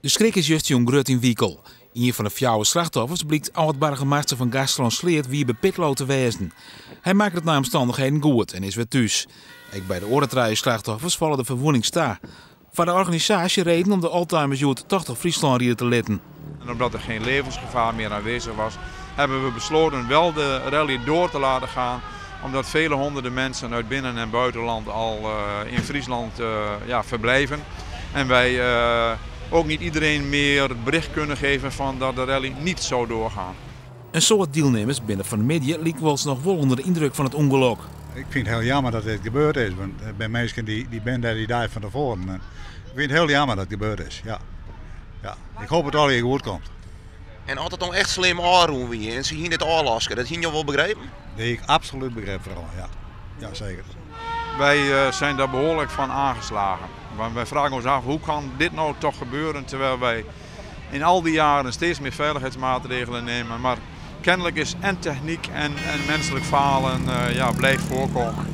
De skrik is justerjûn grut yn Wikel. Ien fan de fjouwer slachtoffers blykt âld-boargemaster fan Gaasterlân-Sleat Wiebe Pitlo te wêzen. Hy makket it nei omstannichheden goed en is wer thús. Ek by de oare trije slachtoffers falle de ferwûnings ta. Foar de organisaasje reden om de oldtimers hjoed Tocht troch Fryslân ride te litten. En omdat er geen levensgevaar meer aanwezig was, hebben we besloten wel de rally door te laten gaan. Omdat vele honderden mensen uit binnen- en buitenland al in Friesland ja, verblijven. En wij ook niet iedereen meer het bericht kunnen geven van dat de rally niet zou doorgaan. In soad dielnimmers binne fan 'e middei lykwols noch wol ûnder de yndruk fan it ûngelok. Ik fyn it hiel jammer dat dit gebeurd is, want der binne minsken dy binne dêr dy dei fan tefoaren. En ik fyn it hiel jammer dat it gebeurd is, ja. Ja, ik hoopje dat it allegear goed komt. En as it dan echt slim ôfrûn wie en se hiene dit ôflaske, dat hiene jo wol begrepen? Dat hie ik absolút begrepen, foaral, ja. Ja, seker. Wij zijn daar behoorlijk van aangeslagen. Want wij vragen ons af, hoe kan dit nou toch gebeuren terwijl wij in al die jaren steeds meer veiligheidsmaatregelen nemen. Maar kennelijk is en techniek en menselijk falen ja, blijft voorkomen.